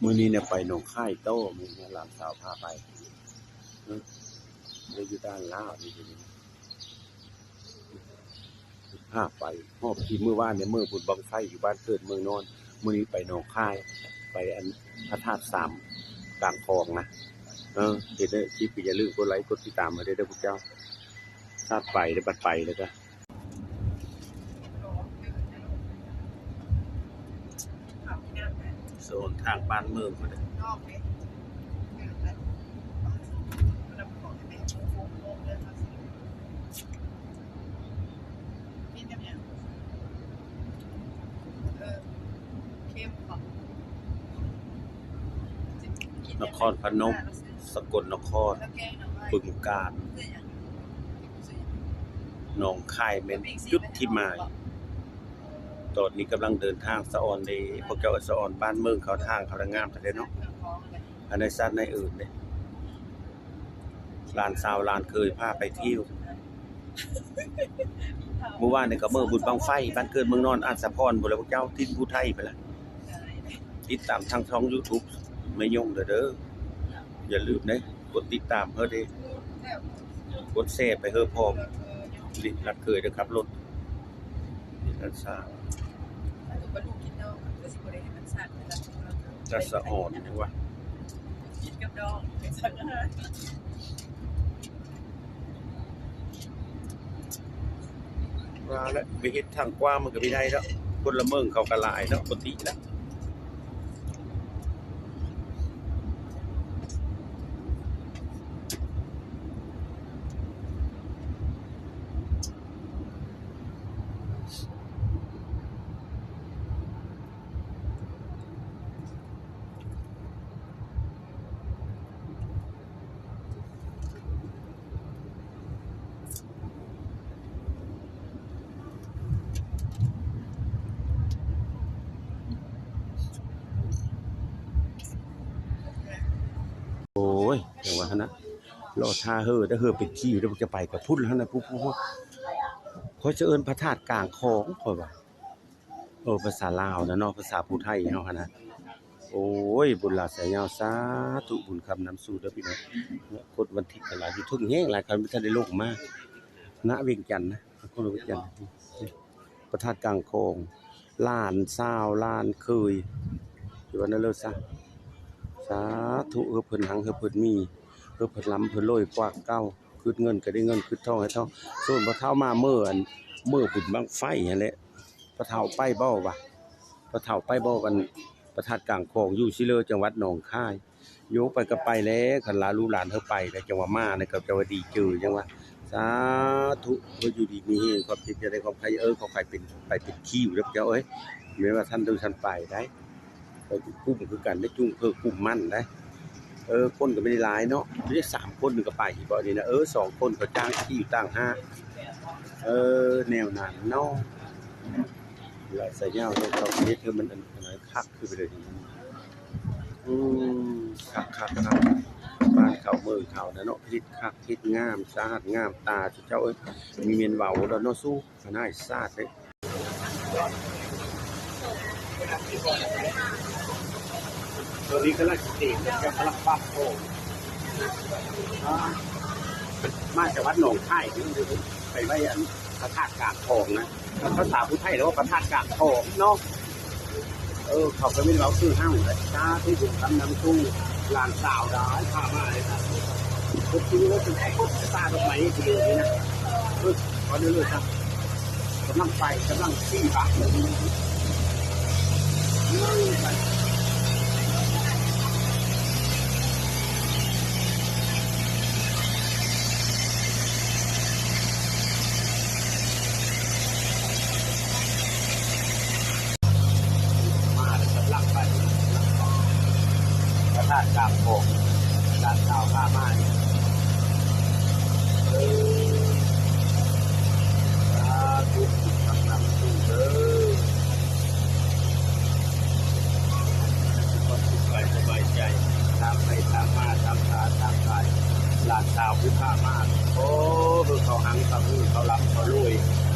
ມື້ນີ້ນະໄປໜອງຄາຍຕໍ່ ມື້ນີ້ຫຼານສາວພາໄປ ເອີ ໄດ້ຢູ່ດ່ານລາວນີ້ ພາໄປຮອບທີ່ມື້ວານນີ້ ມື້ບຸນບັ້ງໄຟຢູ່ບ້ານເກີດເມືອງນອນ ມື້ນີ້ໄປໜອງຄາຍ ໄປອັນພະທາດສາມກາງຄອງນະ. ເອີ ເຫັນເດີ ຄລິບກໍຢ່າລືມກົດໄລ ກົດຕິດຕາມໃຫ້ເດີ ເດີພວກເຈົ້າ. ຊາດໄປເດີ ບັດໄປແລ້ວກະ ໂຊນທາງບ້ານເມືອງພຸ້ນເດີ. ນະຄອນພະນົມ, ສະກົນນະຄອນ, ບຶງການ, ໜອງຄາຍ ແມ່ນຈຸດທີ່ໝາຍ. ຕອນນີ້ກຳລັງເດີນທາງສະອອນເດ້ ພວກເຈົ້າ ສະອອນບ້ານເມືອງເຂົາ ທາງເຂົາລະງາມແທ້ເນາະ. ອັນໃນຊາດໃນອື່ນເດ້ ຫຼານສາວຫຼານເຂີຍພາໄປທ່ຽວ. ມື້ວານນີ້ກໍມື້ບຸນບັ້ງໄຟ ບ້ານເກີດເມືອງນອນ ອາດສະພອນພຸ້ນແຫຼະ ພວກເຈົ້າ ຖິ່ນຜູ້ໄທພຸ້ນແຫຼະ. ຕິດຕາມທາງຊ່ອງຢູທູບແມ່ຍົງເດີ ຢ່າລືມເດ້ ກົດຕິດຕາມເຮົາເດ້ ກົດແຊໄປເຮີພ້ອມ. ນີ້ ລັດເຂີຍເດີ ຂັບລົດ ນີ້ ລັດສາວ ລັດສະອອນ ຫຍັງວະ ກິນກັບດອງ ວ່າແລ້ວ ໄປເຮັດທາງກວ້າງມັນກໍບໍ່ໄດ້ດອກ ພົນລະເມືອງເຂົາກໍຫຼາຍເນາະ ປົກກະຕິແລ້ວ. ໂອ້ຍ ຈັ່ງວ່າຫັ້ນນະ ລໍຖ້າເຮີເດີ ເຮີເປັນຄິວເດີ ຈະໄປກັບພຸ້ນຫັ້ນນະ ພຸ້ນໆ ຂ້ອຍຈະເອີ້ນພະທາດກາງຄອງ ຂ້ອຍວ່າ. ເອີ ພາສາລາວນະເນາະ ພາສາຜູ້ໄທເຮົາຫັ້ນນະ. ໂອ້ຍ ບຸນຫຼາຍສາຍຍາວ ສາທຸ ບຸນຄ້ຳນຳສູ່ເດີພີ່ນ້ອງ. ຄົນວັນທິດກໍຫຼາຍ ຢູ່ເທິງແຮງຫຼາຍ ຄັນບໍ່ທັນໄດ້ລົງມາ ນະ ວຽງຈັນນະ ຄົນວຽງຈັນ. ພະທາດກາງຄອງ ຫຼານສາວ ຫຼານເຂີຍ ຢູ່ວ່ານັ້ນເລີຍຊະ. ສາທຸ ເອີ ເພິ່ນຮັ່ງ ເອີ ເພິ່ນມີ ເອີ ເພິ່ນລ່ຳ ເພິ່ນລວຍກວ່າເກົ່າ. ຄຶດເງິນກໍໄດ້ເງິນ ຄຶດທອງໃຫ້ທອງ. ສ່ວນພໍ່ເຖົ້າມາເມື່ອ ອັນ ເມື່ອບຸນບັ້ງໄຟຫັ້ນແຫຼະ ພໍ່ເຖົ້າໄປບໍ່ວະ? ພໍ່ເຖົ້າໄປບໍ່? ອັນ ພະທາດກາງຄອງຢູ່ຊິເລີ ຈັງຫວັດໜອງຄາຍ. ໂຍ ໄປກໍໄປແຫຼະ ຄັນລາລູກຫຼານເຮົາໄປແລ້ວ ຈັ່ງວ່າມານະ ກໍຈັ່ງວ່າດີເຈີ ຈັ່ງວ່າ ສາທຸ ເອີ ຢູ່ດີມີແຮງ ຄວາມເຈັບຢ່າໄດ້ຄວາມໄຂ້ ເອີ ເຂົາໄຂ້ເປັນ ໄປເປັນຄິວເດີເຈົ້າເອີຍ ແມ່ນວ່າທັນເດີທັນໄປໄດ໋. ໄປກຸ່ມຄືກັນໄດ໋ ຈຸ້ງເພີກຸ້ມໝັ້ນໄດ໋. ເອີ ຄົນກໍບໍ່ໄດ້ຫຼາຍເນາະ ມີແຕ່ສາມຄົນກໍໄປອີກບໍ່ນີ້ນະ. ເອີ ສອງຄົນກໍຈ້າງຄິວຕ່າງຫາກ ເອີ ແນວນັ້ນເນາະ. ຫຼາຍສາຍຍາວເນາະ ເຂົາເຮັດໃຫ້ມັນອັນ ອັນນັ້ນຄັກຄືໄປເລີຍ. ອືມ ຄັກໆໆ ບ້ານເຂົາເມືອງເຂົານະເນາະ ເຮັດຄັກເຮັດງາມ ສະອາດງາມຕາ ເຈົ້າເອີຍ ມີແມ່ນເວົ້າແລ້ວເນາະ ສູ້ ຄະນາຊາດເດ້. ຕອນນີ້ກຳລັງຊິເຕະ ກຳລັງປັບໂອ ອ່າ ມາຈາກວັດໜອງຄາຍ ໄປໄວ້ອັນ ພະທາດກາງຄອງນະ ພາສາຜູ້ໄທເອີ້ນວ່າພະທາດກາງຄອງເນາະ. ເອີ ເຂົາກໍແມ່ນເວົ້າຄືເຮົາແຫຼະ. ສາທຸ ບຸນຄຳນຳສູ່ ຫຼານສາວຫຼາຍພາມາເລີຍນະ. ຄົນທີ່ວ່າເປັນຄົນຕາດອກໄມ້ທີ່ເດີນີ້ນະ ເອີ ຂໍເດີເລີຍຊະ. ກຳລັງໄປ ກຳລັງຂີ່ບາດ ມາແລ້ວກຳລັງໄປ ພະທາດກາງຄອງ ຫຼານສາວພາມານີ້. ເອີ ສາທຸ ກຳລັງສູ້ເດີ ຄວາມສຸກກາຍສະບາຍໃຈ ທາງໄປທາງມາ ທາງການທາງກາຍ ຫຼານສາວຄືພາມາ. ໂອ້ ເບິ່ງເຂົາຮັ່ງ ເຂົາຮື ເຂົາລ່ຳ ເຂົາລວຍ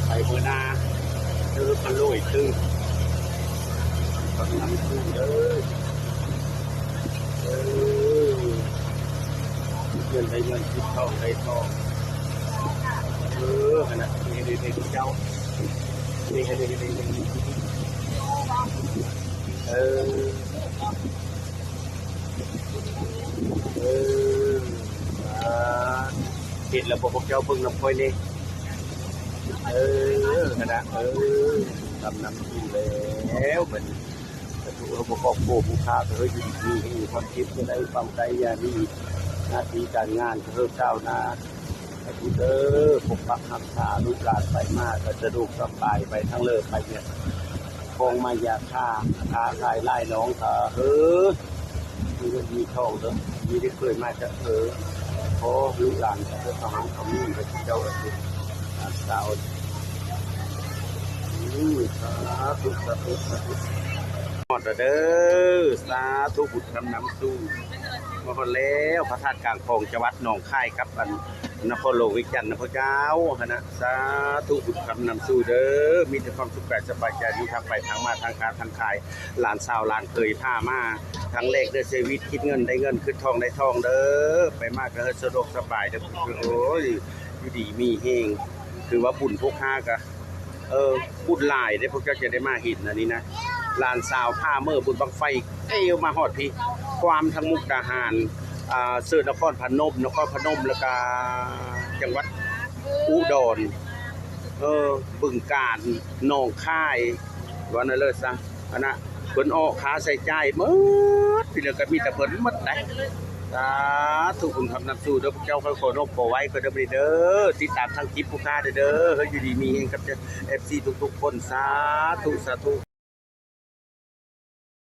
ໄປເມືອນາ ເອີ ເຂົາລວຍຄື ກຳລັງສູ້ເດີ. ນໄດ້ເງິນ ຄິດທອງໄດ້ທອງ. ເອີ ຫັ້ນນະ ເຮັດໃຫ້ໄດ້ເຈົ້າ ເຮັດໃຫ້ໄດ້ ເຮັດໃຫ້ໄດ້ ເອີ ເອີ ອ່າ ເຮັດແລ້ວບໍ່ພວກເຈົ້າເບິ່ງນຳຂ້ອຍແດ່. ເອີ ຫັ້ນນະ ເອີ ດຳນ້ຳກິນແລ້ວບັດນີ້. ສາທຸ ເຮົາບໍ່ຂອບໂຄຜູ້ຄ້າ ເຮົາຢູ່ດີມີແຮງ ຄວາມເຈັບຢ່າໄດ້ ຄວາມໄຂ້ຢ່າມີ ໜ້າທີ່ການງານເຮົາກ້າວໜ້າ. ສາທຸເດີ ປົກປັກຮັກສາລູກຫຼານໄປມາ ກໍສະດວກສະບາຍ ໄປທາງເລີໄປວຽກ ຂອງມາຢາຄ້າ ຄ້າຂາຍຫຼາຍນ້ອງ ກໍເຮີ ມີເງິນມີທອງເດີ ມີໄດ້ເຄີຍມາຈາກເອີ ຂໍລູກຫຼານເດີ ເຂົາຫາເຂົາມີ ເຂົາເຈົ້າກໍຄື ອ່າ ສາວ ອືມ ສາທຸ ສາທຸ ສາທຸ ຮອດແລ້ວເດີ ສາທຸ ບຸນຄຳນຳສູ່ ມາຮອດແລ້ວ ພະທາດກາງຂອງ ຈັງຫວັດໜອງຄາຍ ກັບອັນ ນະຄອນຫຼວງວຽງຈັນນະພໍ່ເຈົ້າ ຫັ້ນນະ. ສາທຸ ບຸນຄຳນຳສູ່ເດີ ມີແຕ່ຄວາມສຸກກາຍສະບາຍໃຈ ມີທາງໄປທາງມາ ທາງຄ້າທາງຂາຍ ຫຼານສາວຫຼານເຂີຍພາມາ ຄັ້ງແລກເດີຊີວິດ ຄິດເງິນໄດ້ເງິນ ຄິດທອງໄດ້ທອງເດີ ໄປມາກໍໃຫ້ສະດວກສະບາຍເດີ. ໂອ້ຍ ຢູ່ດີມີແຮງ ຖືວ່າບຸນພວກຂ້າກະ ເອີ ບຸນຫຼາຍເດ້ ພວກເຈົ້າຈະໄດ້ມາເຫັນອັນນີ້ນະ ຫຼານສາວພາເມີບຸນບັ້ງໄຟ ເອີ ມາຮອດພີ້ ຄວາມທັງມຸກດາຫານ ອ່າ ເຊີນນະຄອນພະນົມ ນະຄອນພະນົມ ແລ້ວກະຈັງຫວັດອຸດອນ ເອີ ບຶງການ ໜອງຄາຍ ວ່ານັ້ນເລີຍຊະ ອັນນະ ເພິ່ນອອກຄ່າໃຊ້ຈ່າຍໝົດ ທີ່ເຫຼືອກໍມີແຕ່ເພິ່ນໝົດໄດ໋. ສາທຸ ບຸນຄຳນຳສູ່ເດີ ພວກເຈົ້າ ຂ້ອຍຂໍນົບຂໍໄຫວ້ກ່ອນເດີ ບັດນີ້ເດີ ຕິດຕາມທາງຄລິບພວກຂ້າແດ່ເດີ ເຮີ້ ຢູ່ດີມີແຮງກັບເອັຟຊີທຸກໆຄົນ ສາທຸ ສາທຸ.